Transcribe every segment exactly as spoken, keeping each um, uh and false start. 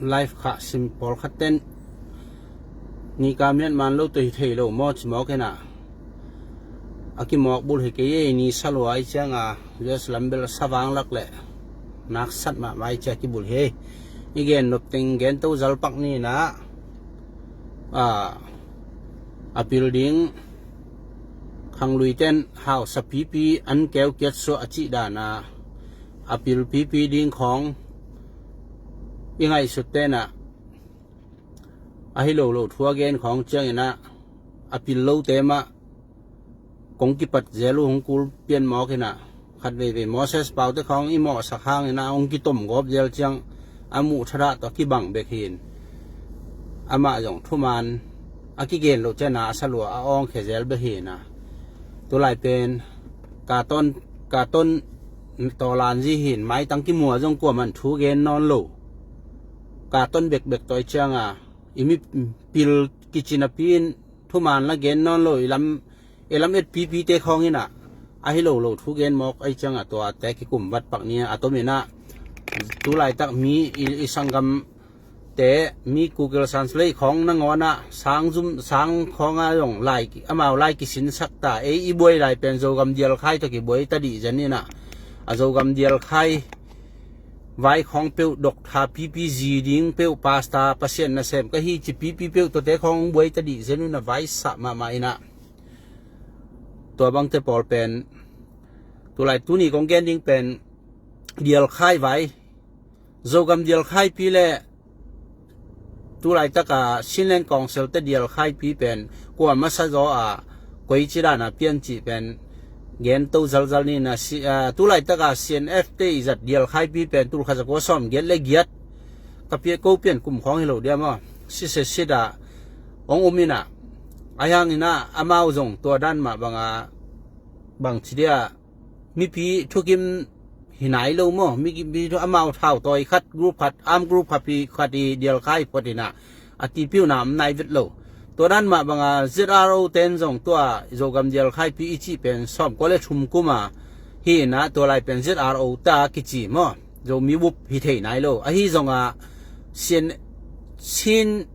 live khah sim pawlkhat ten ni ka miat man lo tawh hi thei lo maw ci mawk inah a kimawk bul hi kei ei. Ni sa lua i cianga U S lam bel sa vang lak le naksat mahmah i cia kibul hi. I gen nop teng gen to zalpak ni inah a, a pil ding khanglui ten hausa pipi an keu kiat suah a cih dana a pil pipi ding khawng i ngaihsut tenah ahi lo lo thu a gen khawng cianginah a pil lote mah kong kipat zel uh hong kul pian mawk inah khat veivei Moses Paute khawng i mawhsak hangin a hong kitom gawp zel ciang a muh thadah tawh a kibang bek hin amah zong thuman a kigen loh ciana a salua a awngkhia zel bek hinah tulai pen katon katon tawlanzi hin maitang kimua zong kuaman thu gen nawn lo. Katon bekbek tawi cianga i mipil kici napi in thuman la gen nawn lo i lam i lam et pipite khawng inah ahi lo lo thu gen mawk ahi cianga tuate kikum vatpak ni a tom inah tulaitak mi i, i sanggamte mi Google Translate khawng nangawnah sang zum sang khawnga zong lai amau lai kisinsak ta ei i buai lai pen Zogam Dialkhai tawh kibuai ta dih zen inah a Zogam Dialkhai vai khawng peuh Doctor P P zi ding peuh pasta Pasian nasem ka hi ci pipi peuh tuate khawng buai ta dih zen unah vai sah mahmah inah tua bangte pawl pen tulai tuni kong gen ding pen Dialkhai vai Zogam Dialkhai pi le tulaitaka Chinland Council te Dialkhai pi pen kua masa zaw a koi ci dana pian cih pen gen to zalzal ni na si, a, tulaitaka C N F te i zat Dialkhai pi pen tulkhat zakua sawm giat le giat ka pia ko pian kum khawng hi lo dia maw sise sida hong um inah a hianginah amau zong tua dan mah banga bang ci dia mipi thukim hi nai lo maw mipi amau thau tawi khat group khat arm group khat pi khat i Dialkhai phuat inah a tipiuna om nai vet lo. Tua dan mah banga Z R O ten zong tua Zogam Dialkhai pi i cih pen sawm kua le thum kuma hi inah tua lai pen Z R O ta kici maw Zomi bup hi thei nai lo ahi zonga Chin, Chin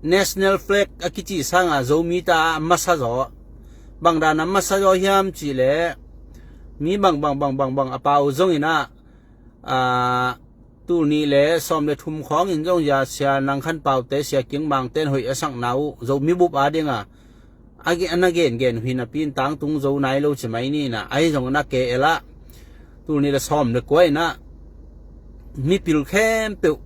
National Flag a kici sanga Zomi ta a masa zaw bang dana masa zaw hiam cih leh mi bang bang bang bang bang a pau zong inah a, tul nih le sawm le thum khawngin zong zia sia Nang Khan Paute sia King Mangte in hoih a sakna uh Zomi bup a dinga a gen a na gengen uh hi napi in tangtung zo nai lo ci mai ni inah ahi zong na ke elah tul nih le sawm le kua inah mipil khempeuh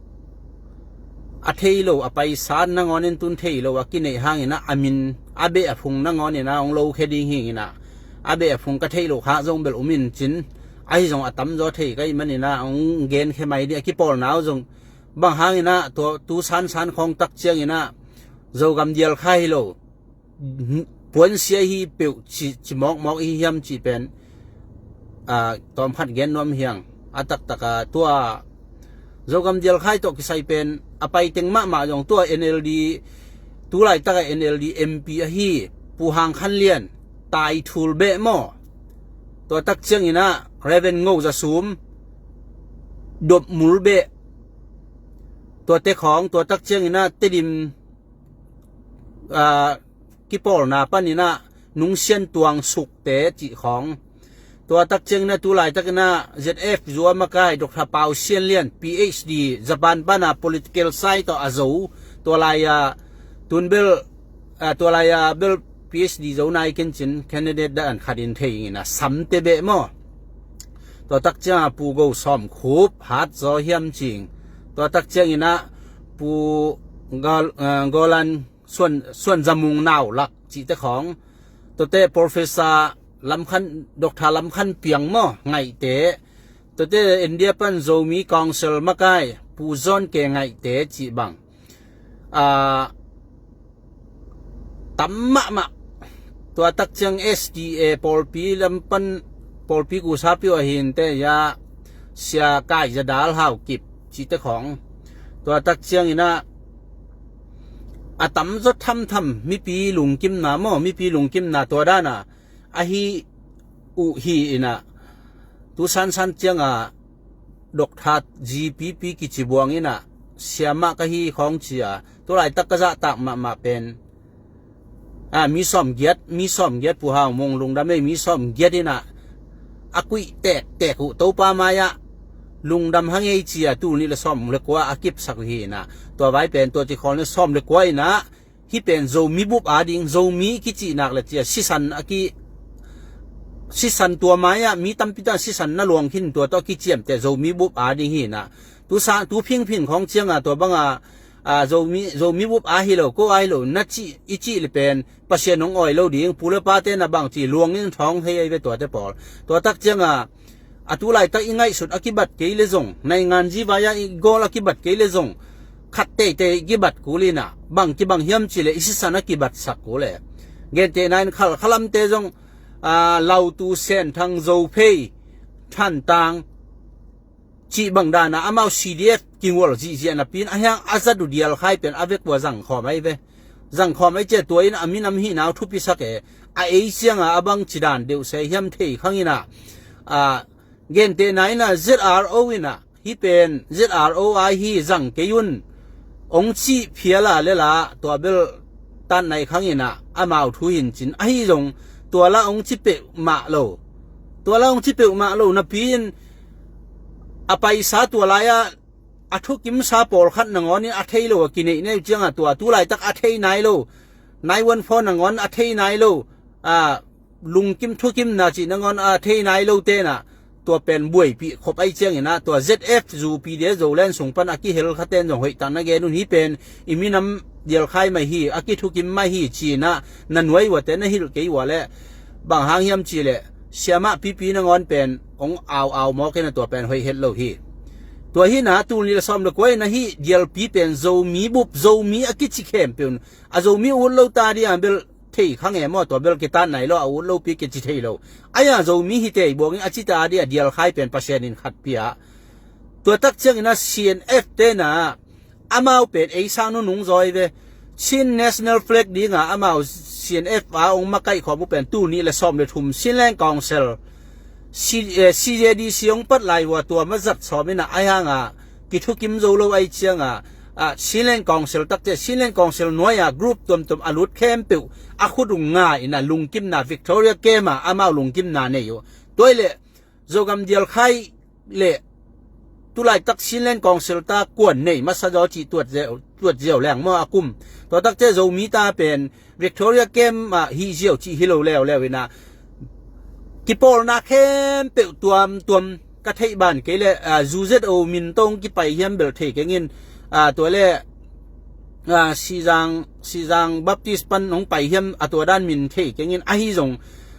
a thei lo a paisa nangawn in tun thei lo a kineih hangin a min a beh a phung nangawn in a hong lo khe ding hing inah a beh a phung ka theih loh khak zong bel um in cin ahi zong a tamzaw thei ka ih man inah hong gen khe mai dih a kipawlna uh zong bang hang inah tua tu sansan khawng tak ciang inah Zogam Dialkhai hi lo puansia hi peuh ci, ci mawkmawk i hi hiam cih pen a, tawmkhat gen nuam hiang a taktaka tua Zogam Dialkhai tawh kisai pen a paiteng mahmah zong tua N L D tulaitaka N L D M P ahi Pu Hang Khan Lian tai thul beh maw tua tak ciang inah Reverend Ngo Za Sum dop mul beh tuate khawng tua tak ciang inah Tedim a, kipawlna pan inah Nung Sian Tuang Sukte cih khawng tua tak ciang inah tulaitak inah Z F zua makai Doctor Pau Sian Lian P H D Japan pana political side tawh a zo tua lai a tun bel a, tua lai a bel P H D zo nai ken cin candidate dan khat in thei ing inah Samte beh maw tua tak ciang a Pu Go Sawm Khup hat zaw hiam cing tua tak ciang inah Pu Gal, a, Golan Suan, Suan Zamung Nau Lak cihte khawng tuate Professor Lam Khan, Doctor Lam Khan Piang maw Ngaihte tuate India pan Zomi Council makai Pu Zawn Ke Ngaihte cih bang a, tam mahmah tua tak ciang S D A pawlpi lam pan pawlpi kusa piu a hinte ya sia kai za dal hau kip cihte khawng tua tak ciang inah a tamzaw thamtham mipi lungkimna maw mipi lungkimna tua dana ahi uh hi inah tu sansan cianga Doctor G P P kici buang inah siamah ka hi khawng ci a, tulaitak ka zahtak mahmah pen, a, mi sawmgiat, mi sawmgiat, Pu Hau Mung lungdam ei, mi sawmgiat in ah a kuih tektek uh Topa mai-ah lungdam hang ei ci a, tul nih le sawm le kua a kipsak uh hi in ah, tua vai pen tua ci khawl ni sawm le kua in ah, hih pen Zomi bup ading, Zomi kicihnak le cia sisan a ki, sisan tua mai-ah mi tampi tan sisan na luang khin tua tawh a kiciamteh Zomi bup ading hi in ah, tu sang, tu phingphing khawng ciang a tua bang a, a, Zomi, Zomi bup a hi lo, ko a hi lo na cih, i cih le pen Pasian hong awi lo ding, pu le pate na bang ci luang in thawng hei ei ve tuate pawl. Tua tak ciang a, a tulaitak i ngaihsut a kibat kei le zong, naingan zivai-ah i gawl a kibat kei le zong, khat teitei kibat kul in ah, bang kibang hiam ci le i sisan a kibatsak kul e. Gentehna in Khalkha lamte zong, a, Lautu, Senthang, Zophei, Thantlang cih bang dan a amau C D F kingual zihziah napi in a hiang a zat uh Dialkhai pen a vek uh a zangkhawm ahi ve. Zangkhawm ahi ciah tua in a minam hihna uh thupisak e. A ei ciang a a bang ci dan deuh se hiam thei khang in ah, a, gentehna in ah Z R O in ah, hih pen Z R O a hi, zang kei un, hong cih phial a le la, tua bel tan nai khang in ah amau thu hi in cin, ahi zong tua la hong ci peuhmah lo. Tua la hong ci peuhmah lo napi in a paisa tua lai-ah a thukimsa pawlkhat nangawn in a thei lo a kineih neu ciang a, tua tulaitak a thei nai lo, nine one four nangawn a thei nai lo, a, lungkim thukimna cih nangawn a thei nai lo ten ah, tua pen buaipih khop ahi ciang in ah, tua Z F, Zu P D F, Zoland sung pan a kihel khaten zong hoihtak na gen un, hih pen i minam Dialkhai mah hi, a kithukim mah hi ci in ah na nuai uate na hilh kei ua le, bang hang hiam ci le, siamah pipi nangawn pen hong au au mawk in ah tua pen hoih het lo hi. Tua hi in ah tul nih le sawm le kua in ah hih Dialpi pen Zomi bup, Zomi a kici khempeuh in, a Zomi ut lo ta ding a bel thei khang e maw, tua bel kitat nai lo, a ut lopi kici thei lo. Ahi a Zomi hi tei buang in a ci ta ding a, Dialkhai pen Pasian in khat pia. Tua tak ciang in ah C N F ten ah amau pen ei sang nunung zaw ei ve. Chin National Flag ding a amau C N F a hong makaih khawm uh pen tul nih le sawm le thum Chinland Council, C, eh, C J D C hong pat lai uh a tua ma zat sawm in ah, ahi hang a kithukim zo lo ahi ciang a, a, Chinland Council tak ciah, Chinland Council nuai a group tuamtuam a lut khempeuh a khut uh nga in ah lungkimna, Victoria Camp a amau lungkimna nei uh. Tua hi leh Zogam Dialkhai le tulaitak Chinland Council ta kuan nei masa zaw cih tuat ziau, tuat ziau leng maw a kum. Tua tak ciah Zomi ta pen Victoria Camp ah hih ziau cih hi lo leuleu in ah, kipawlna khempeuh tuamtuam ka theih ban kei le, a, Z Z O min tawh hong kipai hiam bel thei keng in, a, tua le, a, Sizang, Sizang Baptist pan hong pai hiam a tua dan min thei keng in, ahi zong,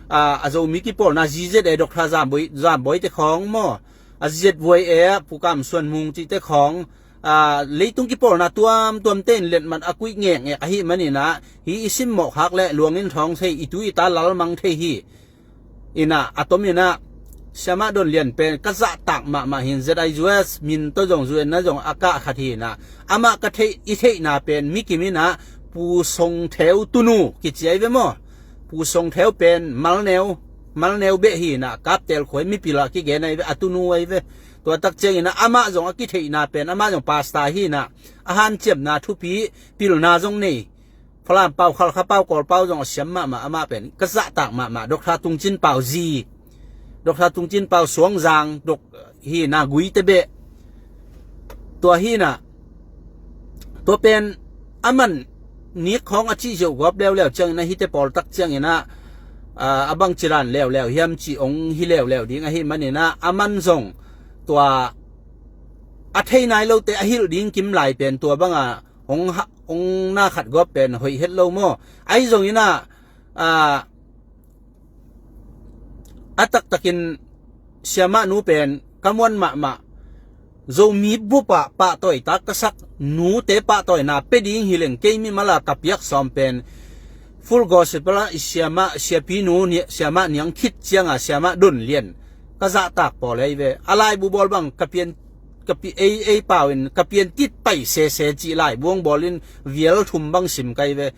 a, a Zomi kipawlna Z Z A Doctor Zambawi, Zambawi te khawng maw, a Z Y A ah Pu Kam Suan Mung cihte khawng, a, leitung kipawlna tuamtuam te in letmat a kuih ngekngek ahih manin ah, hi i simmawh khak le luang in thawng thei, i tu i ta lalmang thei hi. In ah a tom in ah Siamah Don Lian pen ka zahtak mahmah hi in, Z I U S min tawh zong, U N na zong a kah khat hi in ah, amah ka theih, i theihna pen mi kim in ah Pu Song Theu tunu kici ahi ve maw. Pu Song Theu pen Malneu, Malneu beh hi in ah, Kaptel khua mipil ah kigen ahi ve, a tunu ahi ve. Tua tak ciang in ah amah zong a kitheihna pen, amah zong pastor hi in ah, a hanciamna thupi, pilna zong nei. Falam pau, Khalkha pau, Kawl pau zong a siam mahmah, amah pen ka zahtak mahmah. Doctor Tung Cin Pau zi, Doctor Tung Cin Pau Suangzang, Dok, hi in ah Guite beh. Tua hi in ah, tua pen a man nik khawng a cih ziau guap leuleu ciang in ah, hihte pawl tak ciang in ah, a, a bang ci dan leuleu hiam cih hong hi leuleu ding ahih manin ah, a man zong tua a thei nai lote a hilh ding kim lai pen tua bang a hong ha, hong na khat guap pen hoih het lo maw. Ahi zong in ah, a, a taktakin Siamah nu pen ka muan mahmah. Zomi bup ah pahtawi tak ka sak, nute pahtawina pe ding hi leng kei mimal a ka piak sawm pen Full Gospel ah i siamah, siapi nu, ni, Siamah Niang Khit ciang a Siamah Don Lian ka zahtak pawl ahi ve. A laibu bawl bang ka pian, ka pi, ei, ei pau in ka pian tit pai sese cih laibu hong bawl in vial thum bang sim ka hi ve.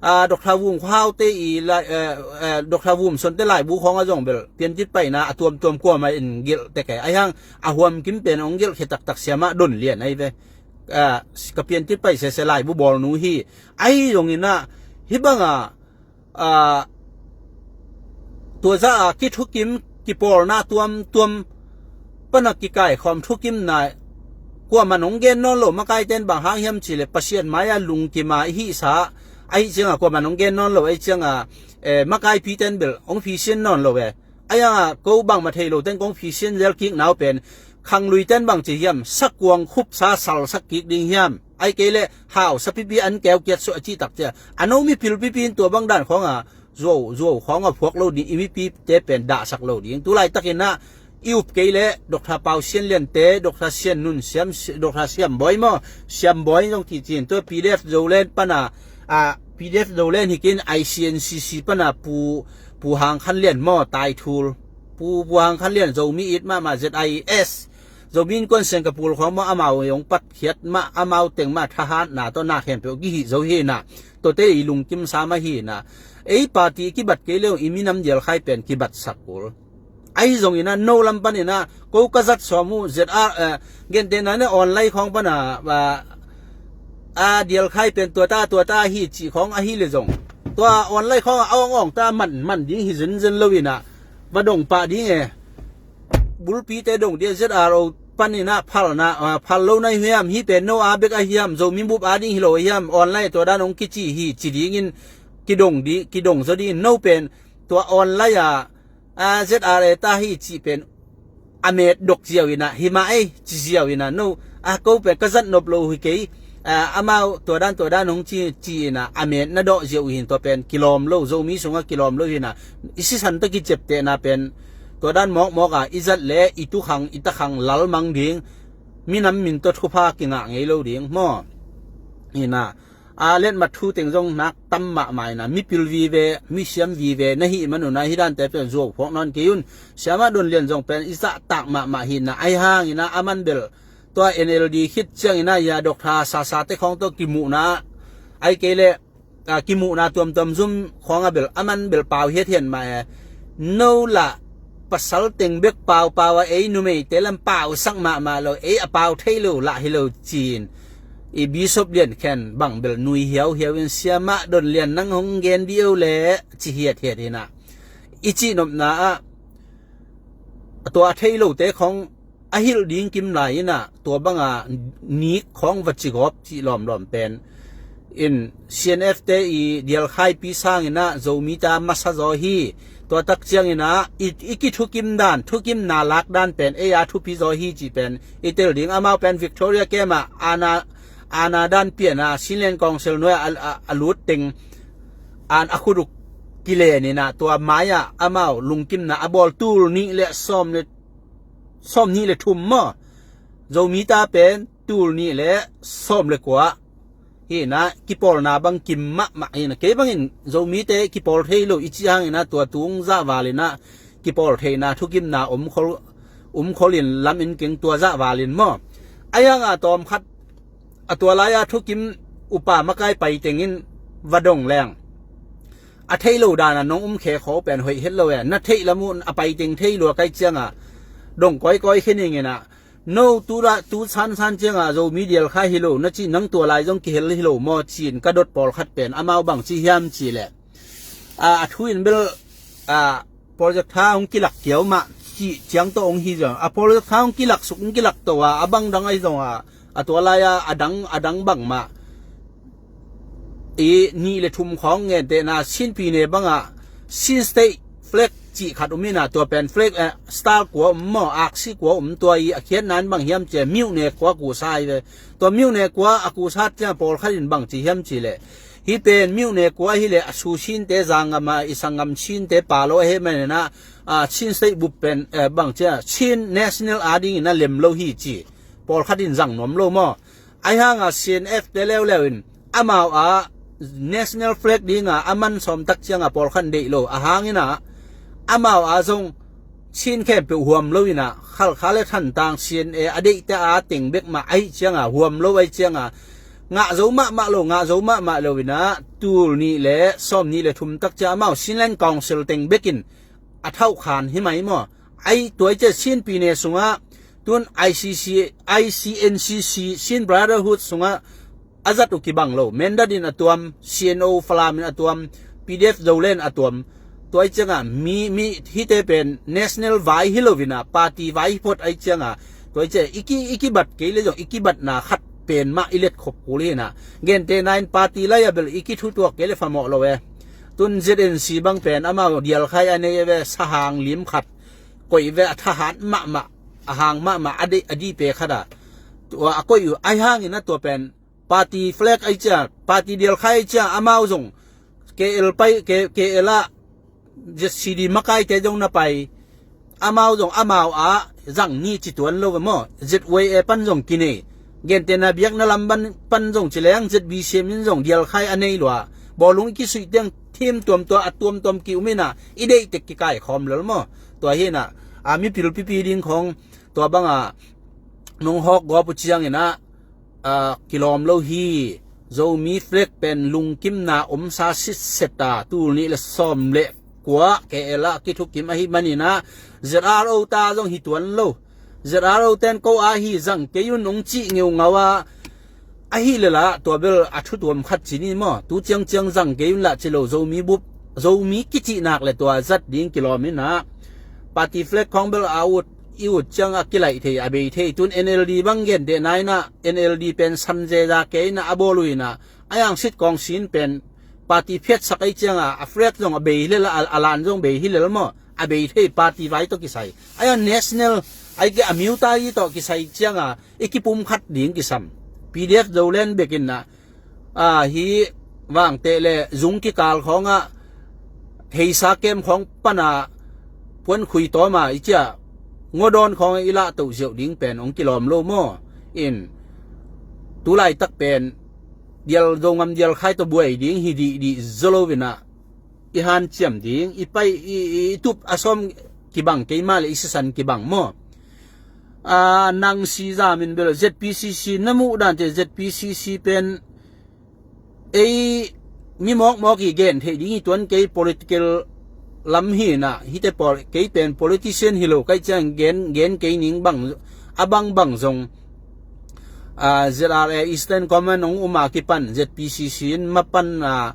A, Doctor Vum Khua Hau te i lai, eh, eh, Doctor Vum Son te laibu khawng a zong bel pian tit paina a tuamtuam kuamah in gelh tek e. Ahi hang a huam kim pen hong gelh khia taktak Siamah Don Lian ahi ve. ah, ka piantit pai sese laibu bawlnu hi. Ahi zongin ah, hih banga, ah, tua zah a kithukim, kipawlna tuamtuam pana kikaikhawm thukimna kuaman hong gen nawn lo, makaite in bang hang hiam cihleh Pasian mai-ah lungkima i hihsa, ahi cianga kuaman hong gen nawn lo, ahi cianga, eh, makaipite in bel hong phisian nawn lo e. Ahi hanga ko bangmah thei lo teng kong phisian zelkikna uh pen khangluite in bang ci hiam, sakuang khupsa salsak kik ding hiam, ahi kei leh hausa pipi an keu kiat suah a cih tak cia a no mipil pipi in tua bang dan khawnga zuau, zuau khawnga phuak lo ding, i mipite pen dahsak lo ding. Tulaitakin ah i up kei leh Doctor Pau Sian Liante, Doctor Sian Nun Siam, Doctor Siam Bawi maw, Siam Bawi zong kicin, tua P D F Zoland pana, ah, P D F Zoland hikin I C N C C pana Pu, Pu Hang Khan Lian maw, Taithul, Pu, Pu Hang Khan Lian, Zomi it mahmah, Z I S, Zomi Innkuan Singapore khawng maw, amau zong patkhiat mah, amau teng mah thahatna tawh na khempeuh kihih zo hi inah, tuate i lungkimsa mah hi inah, ei party kibat kei leh i minam dialkhai pen kibatsak kul. Ahi zongin ah no lam panin ah ko ka zat sawm uh Z R, eh, gentehna in ah online khawng pana, ah, a dialkhai pen tuata, tuata hi cih khawng ahi leh zong, tua online khawng a awng awng ta man, man ding hi zenzen lo inah, va dong pah ding e. Bulpite dong ding, Z R O panin ah phalna, ah, phal lo na hi hiam, hih pen no a bek ahi hiam, Zomi bup a ding hi lo ahi hiam, online tua dan hong kici hi ci dingin kidong ding, kidong zaw dingin no pen tua online a, a, Z R A ta hi cih pen a met dok ziau inah, hi mah ei ci ziau inah, no, a, ko pen ka zat nop lo hi kei, a, amau tua dan, tua dan hong ci, ci inah a met na dawh ziau uh hin, tua pen kilawm lo, Zomi sungah kilawm lo hi inah, i sisan tawh kiciaptehna pen tua dan mawkmawk a i zat leh i tukhang, i takhang lalmang ding, minam min tawh thupha kingah ngei lo ding maw. Hi inah, a, letmat thu teng zong nak tam mahmah inah, mipil vive, misiam vive na hih manun ah hih dante pen zuau phawk nawn kei un. Siamah Don Lian zong pen i zahtak mahmah hi inah, ahi hang inah aman bel tua N L D khit ciang inah, ya, Doctor Sasa te khawng tawh kimuhna, ahi kei leh, a, kimuhna tuamtuam zum khawng a bel aman bel pau hiathiat mah e. No lah pasal teng bek paupau a, ei numeite lam pausak mahmah lo, ei a pau thei lo lah hi lo ci-in, i Bishop Lian Khen bang bel nui hiauhiau in, Siamah Don Lian, nang hong gen dih o leh, ci hiathiat inah, i cihnopna ah a tua a thei lote khawng a hilh ding kim lai inah, tua banga nik khawng va cigawp cih lawmlawm pen in, C N F te i dialkhaipi sang inah Zomi ta masa zaw hi. Tua tak ciang inah i, i kithukim dan, thukimna lak dan pen ei a thupi zaw hi cih pen i tel ding. Amau pen Victoria camp ah ana, ana dan pian a, Chinland Council nuai a, a, a lut teng an a khut uh kilen inah, tua mai-ah amau lungkimna a bawl, tul nih le sawm le, sawm nih le thum maw, Zomi ta pen tul nih le sawm le kua hi inah, kipawlna bang kim mahmah hi inah, kei bangin Zomite kipawl thei lo i cih hang inah, tua tung zahval inah kipawl theihna thukimna um khol, um khol in lam in keng, tua zahval in maw. Ahi hanga tawm khat, a tua lai-a thukim upa makai pai tengin va dong leng, a thei lo dana nong um khe khaw pen hoih het lo e. Na theih lam uh a pai teng thei lua kai cianga dong kawikawi khe ning inah, no tu la, tu sansan cianga Zomi dialkhai hi lo na cih, nang tua lai zong kihel hi lo maw ci-in ka dot pawlkhat pen amau bang ci hiam cihleh, a, a thu in bel, a, project tha hong kilak kiau mah cih ciang tawh hong hi zong, a project tha hong kilak suk, hong kilak to a, a bang dang ahi zong a, a tua lai-a a dang, a dang bang mah i nih le thum khawng, gentehna Chin pyine bangah Chin State flag cih khat um inah, tua pen flag, eh, star kua um maw, aksi kua um, tua i a khiatna in bang hiam cihleh, myone kua kusa hi ve. Tua myone kua a kusa ciang pawlkhat in bang ci hiam cihleh, hih pen myone kua hileh a su Chinte, zangam a i sanggam Chinte pa lo ahi manin ah, a, Chin State bup pen, eh, bang ci a, Chin National a dingin a lem lo hi ci. Pawlkhat in zang nuam lo maw. Ahi hanga C N F te leuleu in amau a national flag dinga a man sawm tak cianga pawlkhat in deih lo. A hang inah amau a zong Chin khempeuh huam lo inah, Khalkha le Thantlang C N A a deihte a teng bek mah ahih cianga huam lo ahih cianga, ngah zo mahmah lo, ngah zo mahmah lo inah, tul nih le sawm nih le thum tak ciang amau Chinland Council teng bekin a thauhkhan hi mai maw. Ahi tua i ciah Chin pyine sungah Tun I C C, I C N C C, Chin Brotherhood sungah a zat uh kibang lo. Mindat in a tuam, C N O Falam in a tuam, P D F Zoland a tuam. Tua i ciangah mi, mi hite pen national vai hi lo inah, party vai hi phot ai ciangah. Tua i ciangah i ki, i kibat kei le zong, i kibatna khat pen mah i let khop kul hinah. Gentehna in party lai a bel i kithutuak kei le famawh lo e. Tun Z N C bang pen amau dialkhai a nei e ve, sahang lim khat. Koih ve, a thahat mahmah, a hang mahmah, a dih, a dih pe khat a. Tua a koih uh, ai hangin a tua pen, party flag ai cia, party dialkhai ai cia, amau zong, K L pai, K-, K L ah, Z C D makaite zong na pai, amau zong, amau ah, zang ni ci tuan lo maw, Z Y A pan zong kinei, gentehna biakna lam pan, pan zong ci leng, Z B C M in zong dialkhai a nei lua, bawlung i kisuih tiang, thim tuamtua, a tuamtuam ki um inah, i deihtek kikai khawm lel maw, tua hinah, a mipil pipi ding khawng, tua bangah nong hawk gawp uh cianginah, ah, kilawm lo hi. Zomi flag pen lungkimna omsa sitset a, tul nih le sawm le kua K L ah kithukim ahi maninah, Z R O ta zong hi tuan lo. Z R O ten ko a hi zang kei un hong cih ngeungau a, ahi lela tua bel a thutuam khat ci ni maw. Tu ciangciang zang kei un lah ci lo, Zomi bup, Zomi kicihnak le tua zat ding kilawm inah. Party flag khawng bel a ut, i ut ciang a kilaih thei, a bei thei. Tun N L D bang gentehna inah, N L D pen san zeza kei inah a bawl uh inah, a yangsit kawng sin pen party phiatsak ai ciangah, a flag zong a bei lela, a, a lan zong bei hi lel maw. A bei thei party vai tawh kisai. Ai a national, ai ke a miutai tawh kisai ciangah, i kipum khat ding kisam. P D F Zoland bekin ah, ah, hi vangteh le zung kikal khawngah, heisa kem khawng pana puan khui tawma i cia, ngawdawn khawngah i lahtoh ziauh ding pen hong kilawm lo maw. In, tulaitak pen, dial zongam dial khai tawh buai ding hi dihdih zaw lo inah, i hanciam ding, i pai, i, i, i tup a sawm kibang keimah le i sisan kibang maw. A, nang si zamin bel Z P C C na muh dante Z P C C pen ei mi mawkmawk i gen theih ding hi tuan kei political lam hinah, hite pawl kei pen politician hi lo kai ciang gen, gen kei ning bang, a bangbang zong, a, Z R A Eastern Command hong um a kipan Z P C C in mapan a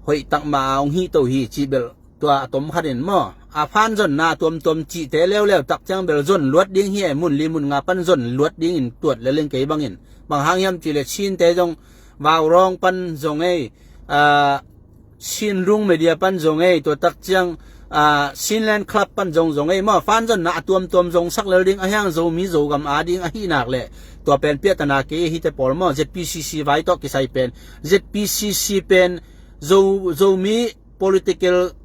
hoih takmah a hong hih to hi cih bel tua a tom khat in maw. A phan zonna tuamtuam cihte leuleu tak ciang bel zon luat ding hi e, mun li mun nga pan zon luat dingin tuat lel in kei bangin. Bang hang hiam cih le Chinte zong Vaurawng pan zong ei, a, Chin Rung Media pan zong ei, tua tak ciang, a, Chinland Club pan zong zong ei maw. Phan zonna a tuamtuam zong sak lel ding, a hiang Zomi Zogam a ding ahi nak le. Tua pen piahtana kei hite pawl maw, Z P C C vai tawh kisai pen. Z P C C pen Zo, Zomi Political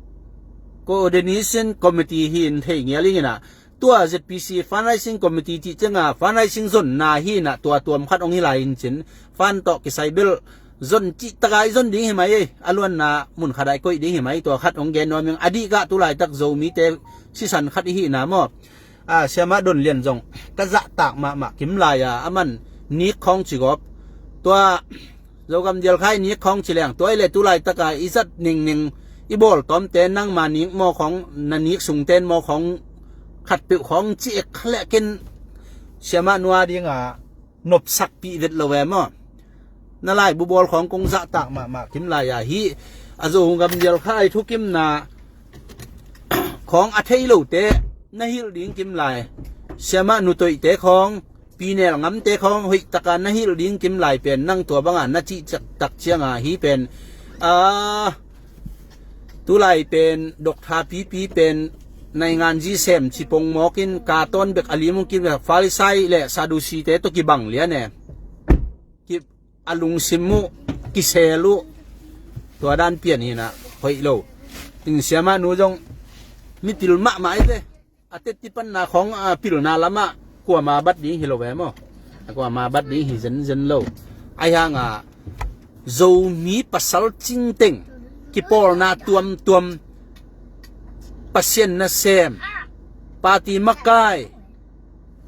Coordination Committee hi in thei ngial ing inah. Tua Z P C Fundraising Committee cih cianga fundraising zonna hi inah, tua tuam khat hong hi lai in cin. Fund tawh kisai bel zon cih taka i zon ding hi mai ei. A luanna mun khat ah i koih ding hi mai, tua khat hong gen nuam ing. A dih kah tulaitak Zomite sisan khat i hihna maw. A, Siamah Don Lian zong ka zahtak mahmah kim lai a, aman nik khawng ci gawp. Tua Zogam dial khai nik khawng ci leng, tua i le tulaitaka i zat ningning i bawl tawmte nangma nik maw khawng, na nik sungten maw khawng, khatpeuh khawng ci ek kha leh ken Siamah nua dinga nopsakpih vet lo ve maw. Na laibu bawl khawng kong zahtak mahmah kim lai a, hih a Zogam dial khai thukimna khawng a thei lote na hilh ding kim lai. Siamah nutoihte khawng, pinel ngamte khawng hoihtaka na hilh ding kim lai pen nang tua banga na cih caktak cianga hih pen, a, tulai pen doktha pipi pen naingan zi sem cipong mawkin katawn bek a lim uh kim, Farisai le Sadusite tawh kibang lian e. Kip a lungsim uh, kisel uh, tua dan pian hinah hoih lo. In Siamah nu zong mipil mahmah i ve. A teti panna khawng, a, pilna lamah kuama bat ding hi lo ve maw. A kuama bat ding hi zenzen lo. Ai hanga Zomi pasal cingteng kipawlna tuamtuam, Pasian nasem, party makai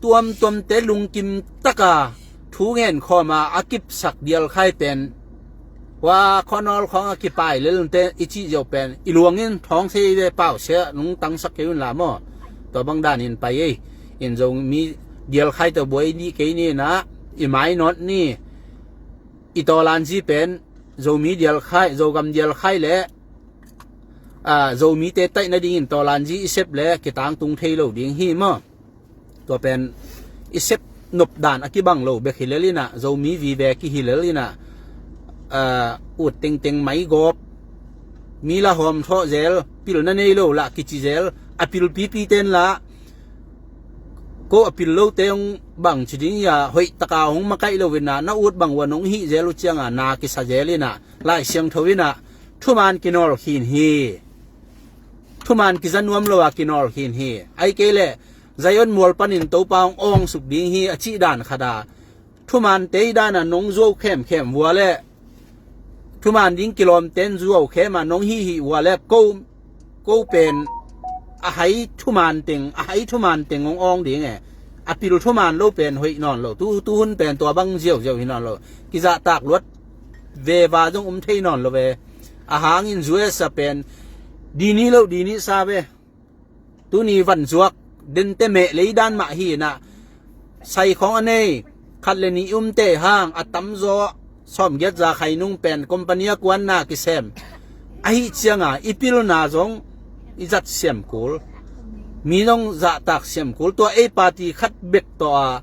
tuamtuamte lungkim taka thu ngen khawma a kipsak dial khai pen, hua khuanawl khawng a kipai lelunte i cih ziau pen i luangin thawng sei ve, pau sia nung tangsak kei un la maw. Tua bang danin pai ei. In Zomi Dialkhai tawh buai dih kei ni inah, i mainawt ni. I tawlanzi pen Zomi Dialkhai, Zogam Dialkhai le, ah, Zomite taih nadingin tawlanzi i sep le kitangtung thei lo ding hi maw? Tua pen i sep nop dan a kibang lo bek hi lel inah, Zomi vive kihi lel inah, ah, ut tengteng maigawp, mi la hawm thawh zel, pilna nei lo lah kici zel, a pil pipi ten lah, ko a pil lote hong bang ci ding ia, hoih taka hong makaih lo inah, na ut bang ua nong hih zel uh cianga na kisa zel inah, Lai Siangtho inah thuman kinawl khin hi. Thuman kiza nuam lo a kinawl khin hi. Ai kei leh Zion mual panin Topa hong awng suk ding hi a cih dan khat a, thumante i dana nong zuau khemkhem vua le, thuman ding kilawmten zuau khem a nong hihih vua le, ko, ko pen a hai thuman teng, a hai thuman teng hong awng ding e. A pil thuman lo pen hoih nawn lo. Tu, tuhun pen tua bang ziauziau hi nawn lo. Kizahtak luat veva zong um thei nawn lo ve. A hangin U S A pen dini lo dini sa ve. Tuni van zuak dente meh lei dan mah hi inah, sai khawng a nei khat le nih umte hang a tamzaw sawmgiat za khainung pen company a kuanna kisem. Ahi cianga i pilna zong i zat siam kul, mi zong zahtak siam kul. Tua ei party khat bek tawh a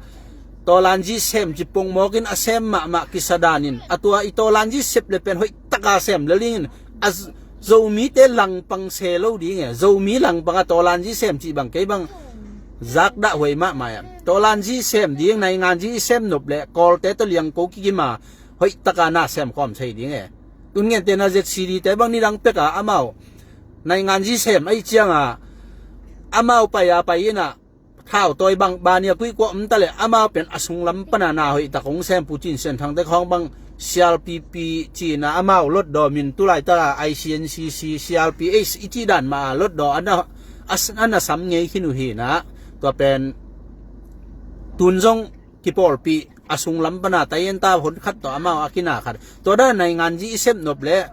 tawlanzi sem ci pongmawkin a sem mahmah kisa danin, a tua i tawlanzi sep le pen hoih taka sem le lingin a z-, Zomite langpang se lo ding e. Zomi langpang a tawlanzi sem cih bang kei bang zakdah huai mahmah ia. Tawlanzi sem ding, nainganzi i sem nop le Kawlte tawh liangko kigima hoih taka na sem khawm thei ding e. Tun ngente na Z C D te bang nidang peka amau nainganzi sem ahi cianga amau pai a pai inah, thau tawi bang bania kuih kuah um ta le amau pen a sunglam pana na hoih tak hong sem, Pu Cin Sian Thangte khawng bang C R P P cina amau lotdaw min tulai ta I C N C C, C R P H i cih dan mah a lotdaw a na, a s-, a na sam ngei khin uh hi inah. Tua pen tun zong kipawlpih a sunglam pana tai en ta hon khat tawh amau a kina khat. Tua dan nainganzi i sem nop le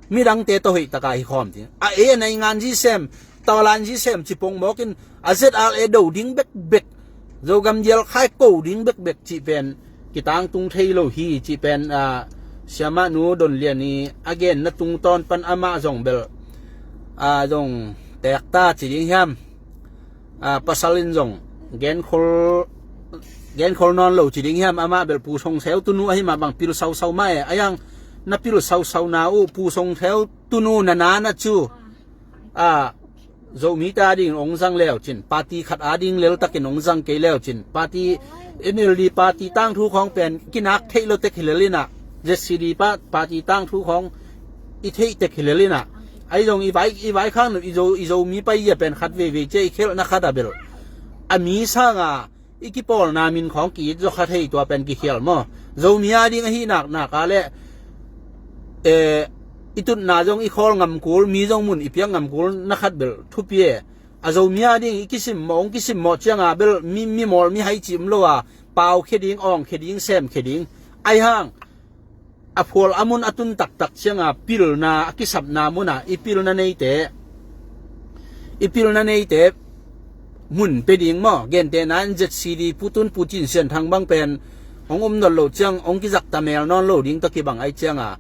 midangte tawh hoih taka hi khawm ding. A e nainganzi sem, tawlanzi sem ci pongmawkin a Z R A do ding bekbek, Zogam Dialkhai ko ding bekbek cih pen kitangtung thei lo hi cih pen, ah, Siamah Nu Don Lian i a genna tungtawn pan amah zong bel, ah, zong teekta ci ding hiam? Ah, pasal in zong genkhol, genkhol nawn lo ci ding hiam? Amah bel Pu Song Seu tunu ahi mah bang pil sausau mah e. A iang na pil sausauna uh Pu Song Seu tunu na nana cu, ah, Zomite adingin hong zang leucin, party khat ading leltakin hong zang kei leucin, party, N L D party tangthu khawng pen kinak theih lo tek hi lel inah, Z C D pa-, party tangthu khawng i theih tek hi lel inah. Ahi zong i vai, i vaikhak nop i Zo, i Zomi pai ia pen khat veivei cia i khelhna khat a bel a mi sanga i kipawlna min khawng ki-it zaw kha thei, tua pen kikhial maw? Zomi ading ahi naknak a le, eh, i tutna zong i khawl ngam kul, mi zong mun i piak ngam kul na khat bel thupi e. A Zomi ading i kisimmawh, hong kisimmawh cianga bel mi, mimawl mihai cih um lo a, pau khia ding, awng khia ding, sem khia ding. Ahi hang a phual a mun a tun taktak cianga pilna a kisapna muna i pilna neite, i pilna neite mun pe ding maw? Gentehna in Z C D pu tun Pu Cin Sian Thang bang pen hong um nawn lo ciang hong kizakta mel nawn lo ding tawh kibang ahi cianga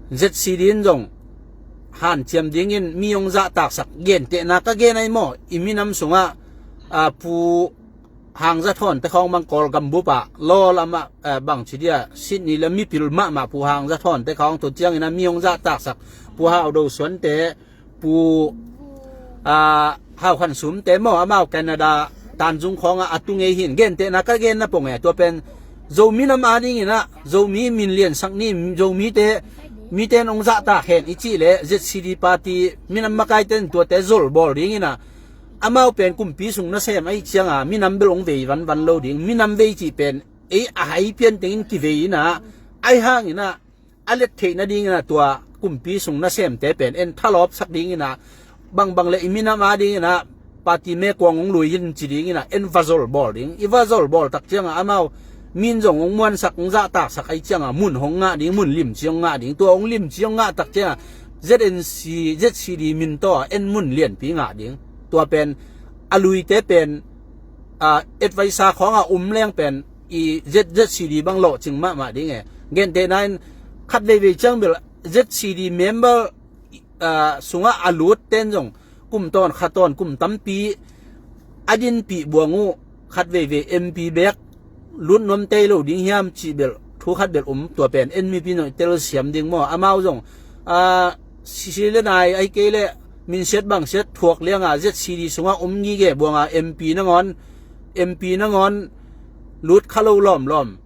Z C D in zong hanciam dingin mi hong zahtaksak, gentehna ka gen ahi maw? I minam sungah, ah, Pu Hang Za Thawn te khawng bang Kawlgam bup ah law lamah, eh, bang ci dia, Sydney le mipil mahmah Pu Hang Za Thawn te khawng tu ciangin a mi hong zahtaksak, Pu Hau Do Suan te, Pu, ah, Hau Khan Sum te maw, amau Canada Tanzung khawngah a tu ngei hin. Gentehna ka genna pong e, tua pen Zomi nam adingin ah Zomi min liansak ni, Zomite, mite in hong zahtak hen i cih leh Z C D party minam makaite in tuate zolbawl dingin ah, amau pen kumpi sung nasem ahi cianga minam bel hong vei vanvan lo ding. Minam vei cih pen ei a hai pian tengin kivei inah, ahi hangin ah a let theih nadingin ah tua kumpi sung nasemte pen en thalawpsak dingin ah, bangbang le i minam adingin ah party mekuang hong lui in ci dingin ah en va zolbawl ding. I va zolbawl tak cianga amau min zong hong muansak, hong zahtaksak ahi cianga mun hong ngah ding, mun limci hong ngah ding. Tua hong limci hong ngah tak cianga Z N C, Z C D min tawh en mun lianpi ngah ding. Tua pen a luite pen a, advisor khawngah um leng pen i Z, ZCD bang lawhcing mahmah ding e. Gentehna in khat veivei ciang bel ZCD member, a, sungah a lut ten zong kum tawn kha tawn kum tampi a dinpih buang uh, khat veivei MP bek lut nuam tei lo ding hiam cih bel thu khat bel um, tua pen en mipi nong tel siam ding maw? Amau zong, a, sisi le nai ai kei le minsiat bangsiat thuak lianga ZCD sungah um ngige buanga MP nangawn, MP nangawn lut kha lo lawmlawm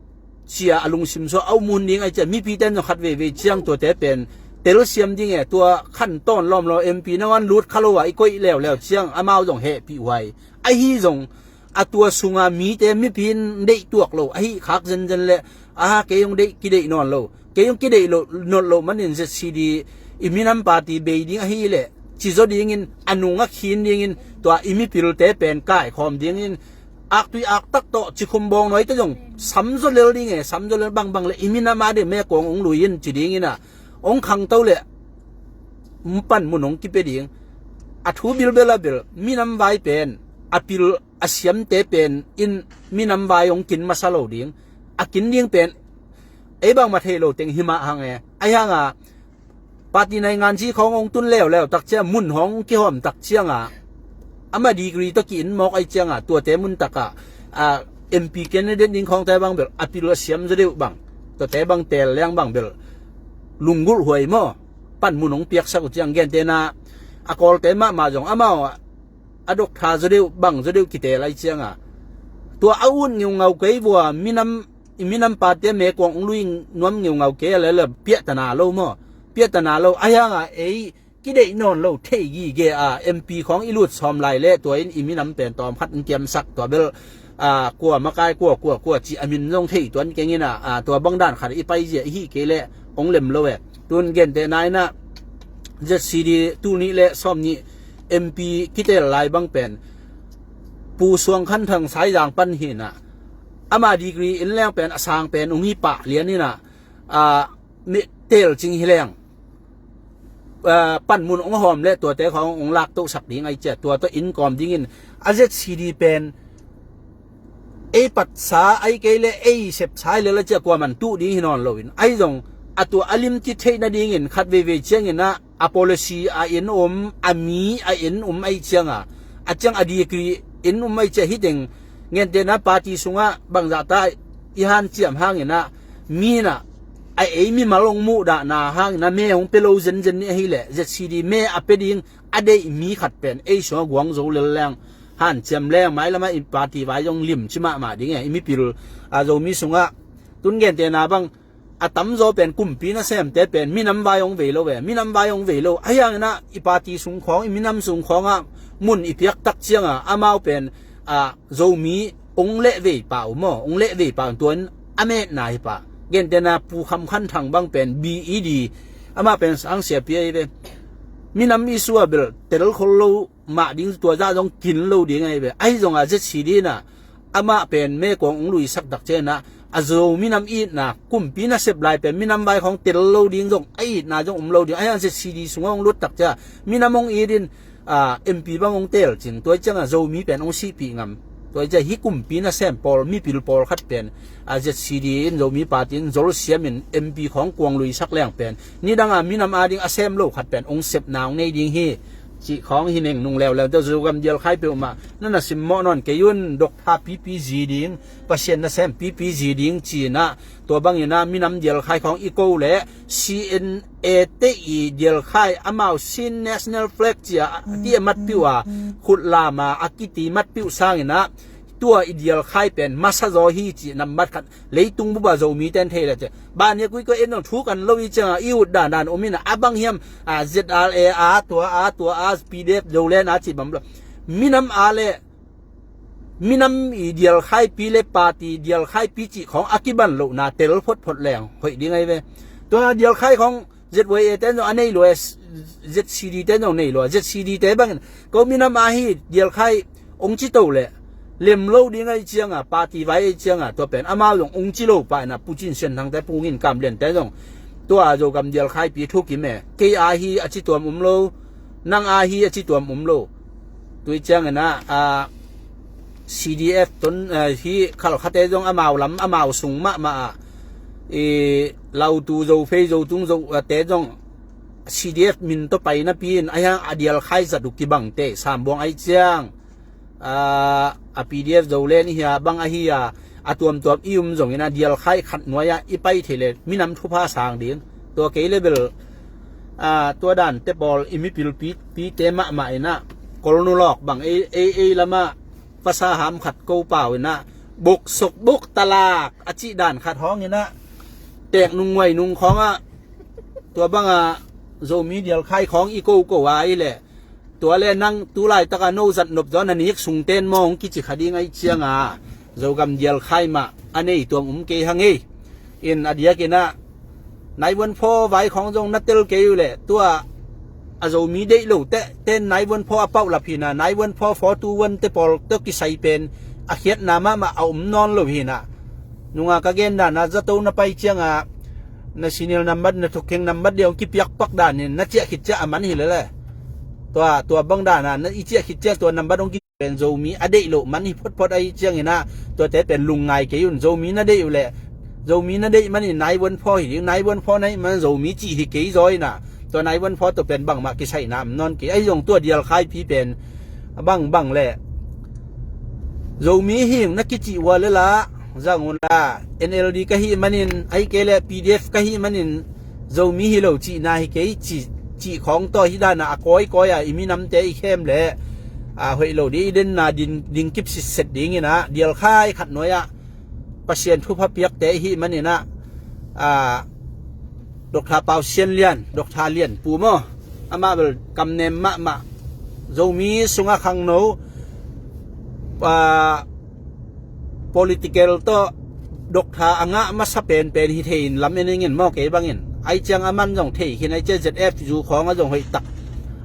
cia a lungsim sua a um hun ding ai cia mipi ten zong khat veivei ciang tuate pen tel siam ding e. Tua khan tawn lawmlawm MP nangawn lut kha lo a i koih leuleu ciang amau zong hehpih huai. Ahi zong a tua sunga mite mipi in deih tuak lo ahi khak zenzen le, aha, kei hong deih kideih nawn lo, kei hong kideih lo nawn lo manin ZCD i minam party bei ding ahi le cizaw dingin a nung a khin dingin tua i mipilte pen kaikhawm dingin aktui aktak tawh cikhum bawng nawite zong samzaw lel ding e, samzaw lel bangbang le i minam a ding mekuang hong lui in ci dingin a hong khangto le panmun hong kipia ding. A thu bilbel a bel minam vai pen a pil a siamte pen in minam vai hong kin masa lo ding. A kin ding pen ei bangmah thei lo teng himah hang e. Ahi hanga party nainganzi khawng hong tun leuleu tak ciang mun hong kihawm tak cianga ama degree tawh ki-in mawk ai cianga tuate mun takah, a, MP candidate ding khawngte bang bel a pil a siam zaw deuh bang, tuate bang tel leng bang bel lunggulh huai maw? Panmun hong piaksak uh ciang gentehna a kawlte mahmah zong amau a dok tha zaw deuh bang zaw deuh kitel ai cianga tua a ut ngeungau kei vua minam, i minam party a mekuang hong lui nuam ngeungau kei a lele piahtana lo maw? Piahtana lo ahi hanga ei kideih nawn lo thei gige a MP khawng i lut sawm lai le tua in i minam pen tawm khat in kiamsak tua bel, a, kua makai kua kua kua ci a min zong thei tuan keng in a, a, tua bang dan khat i paizia i hih kei le hong lem lo e. Tun gentehna in a ZCD tul nih le sawm nih MP kitel lai bang pen Pu Suang Khan Thang Saizang pan hi in a, ama degree in leng pen a sang pen hong hi pah lian in a, a, mi tel cing hi leng, a, panmun hong hawm le tuate khawng hong laktohsak ding ai cia tua tawh in kawm dingin a ZCD pen ei patsa ai kei le ei sepsa ai le la cia kuaman tuh ding hi nawn loin ai zong a tua a limci theih nadingin khat veivei ciangin a, a policy a in um, a mi a in um ai cianga a ciang a degree in um ai cia hiteng gentehna party sungah bangzahta i hanciam hangin a mi in a a ei mimal hong muhdahna hangin a me hong pia lo zenzen nih ahileh ZCD me a pia ding a deih mi khat pen ei sungah guang zo lel leng hanciam leng mailamah i party vai zong limci mahmah ding e. I mipil a Zomi sungah tun gentehna bang a tamzaw pen kumpi nasemte pen minam vai hong vei lo ve, minam vai hong vei lo. Ahi hangin a i party sung khawng, i minam sung khawngah mun i piak tak cianga amau pen, a, Zomi hong lehvei pah uh maw, hong lehvei pah uh tuan a metna hi pah. Gentehna Pu Kham Khan Thang bang pen B E D, amah pen sang siapi ahi ve. Minam issue a bel tel khol lo mah ding tua zah zong kin lo ding ahi ve. Ahi zonga ZCD in a amah pen mekuang hong luisak tak ciangin a a Zo minam itna kumpi nasep lai pen minam vai khawng tel lo ding zong a itna zong um lo ding. Ahi hang ZCD sungah hong lut tak cia minam hong it in, a, MP bang hong tel cin. Tua i cianga Zomi pen hong sihpih ngam. Tua i cia hih kumpi nasem pawl, mipil pawl khat pen, a, ZCD in Zomi party in zol siamin MP khawng kuang luisak leng pen nidanga minam ading a sem lo khat pen hong sepna hong nei ding hi. Cih khawng hi neng nung leuleu tawh Zogam dialkhai peuhmah na na simmawh nawn kei un, doktha pipi zi ding, Pasian nasem pipi zi ding cinah tua banginah minam dialkhai khawng i ko le C N A te i dialkhai amau Chin National Flag cia ti a matpiuh a khut lama a kiti matpiuh sanginah tua i dialkhai pen masa zaw hi cih nambat khat leitung bupa Zomite in thei le cia. Bania kuikua en dong thu kan lo i cianga i ut dandan um inah a bang hiam, a, Z R A a tua a tua a P D F Zoland a cih bang lo. Minam a le minam i dialkhaipi le party dialkhaipi cih khawng a kiban lohna tel photphot leng hoih ding ahi ve. Tua dialkhai khawng Z Y A te zong a nei lo e, Z C D te zong nei lo a, Z C D te bangin ko minam a hi dialkhai ong ci to le lem lo ding ahi cianga, party vai ahi cianga, tua pen amau zong ong ci lo pa ina Pu Cin Sian Thang te Pu Ngin Kam Lian te zong tua Zogam dialkhaipi thukim e, kei a hi a ci tuam um lo, nang a hi a ci tuam um lo. Tui ciangina, a, C D F tun, eh, hi khalkhate zong amau lam amau sung mahmah ah, i lautu Zofei Zotung Zo, eh, te zong C D F min tawh pai napi in a hiang a dialkhai zat uh kibangte sambuang ai ciang, ah, a P D F Zolen i hia bang ahi a, a tuamtuam i um zongin a dialkhai khat nuai ah i pai thei le minam thupha sang ding. Tua kei le bel, ah, tua dan te pawl i mipil pi, pite mahmah in ah, Kolnulawk bang ei, ei, ei lamah pasaham khat ko pau in ah, buk suk buk talak a cih dan khat hawng in ah, tek nung nguai nung khawng ah, tua bang ah Zomi dialkhai khawng i ko ko a i leh, tua le nang tu laitak a no zat nop zaw na nik sungten mawng kici kha ding ai ciang a, Zogam dialkhai mah a nei tuam um kei hang ei. In a diak in ah, nine one four vai khawng zong na tel kei uh leh, tua a Zomi deih lo te, ten nine one four a pauh lap hi na, nine one four four two one te pawl tawh kisai pen a khiatna mahmah a um nawn lo hi na. Nunga ka gen dan a zato na pai ciang a, na senial nambat, na thukheng nambat dia hong kipiak pak dan in na ciah khit ciah a man hi le le. Tua, tua bang dan a, na i ciah khit ciang tua nambat hong ki pen Zomi a deih loh man hi photphot ahi ciangin ah, tuate pen lungngai kei un. Zomi na deih uh leh, Zomi na deih manin nine one four hi ding, nine one four na hih man Zomi cih hi kei zaw in ah, tua nine one four tawh pen bangmah kisaihna om nawn kei. Ahi zong tua dialkhaipi pen a bangbang leh Zomi hing na kicih uh a le lah, zang un la, N L D ka hih manin, ahih kei leh P D F ka hih manin Zomi hi lo cihna hi kei, cih, cih khawng tawh hi dan a, a kawikawi a i minamte i khem leh, a, hoih lo ding, i denna ding, ding kip sitset dingin ah, dialkhai khat nuai ah Pasian thupha piakte i hih manin ah, a, Doctor Pau Sian Lian, Doctor Lian Pu maw, amah bel kamnem mahmah, Zomi sungah khangno, a, political tawh doctor a ngah masa penpen hi thei in lam en ing in maw, kei bangin. Ai ciang a man zong thei khin ai ciang Z F U khawng a zong hoih tak,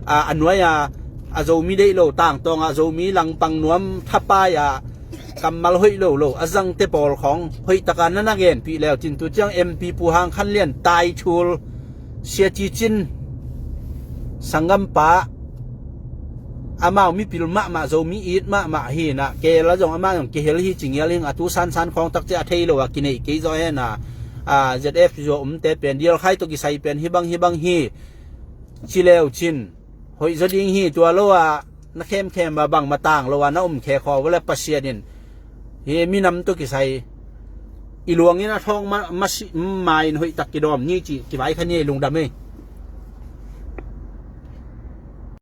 a, a nuai a, a Zomi deih lo tangtawng a, Zomi langpang nuam thapai a, kammal hoih lo lo a zangte pawl khawng hoih tak a na na genpih leu cin tu ciang M P Pu Hang Khan Lian tai thul, Sia Ci Cin, sanggampa, amau mipil mahmah, Zomi it mahmah hi in ah, kei la zong amah zong kihel hi ci ngial hing, a tu sansan khawng tak ciah a thei lo a kineih kei zaw hen a, a, Z F U a umte pen dialkhai tawh kisai pen hi bang hi bang hi ci leu cin hoih zaw ding hi. Tua lo a na khemkhem a bangmah tang lo a na um khe khaw vawle Pasian in hi minam tawh kisai i luangin a thawng ma, ma si, ma in hoih tak kidawm ni ci kivai kha ni ei, lungdam ei.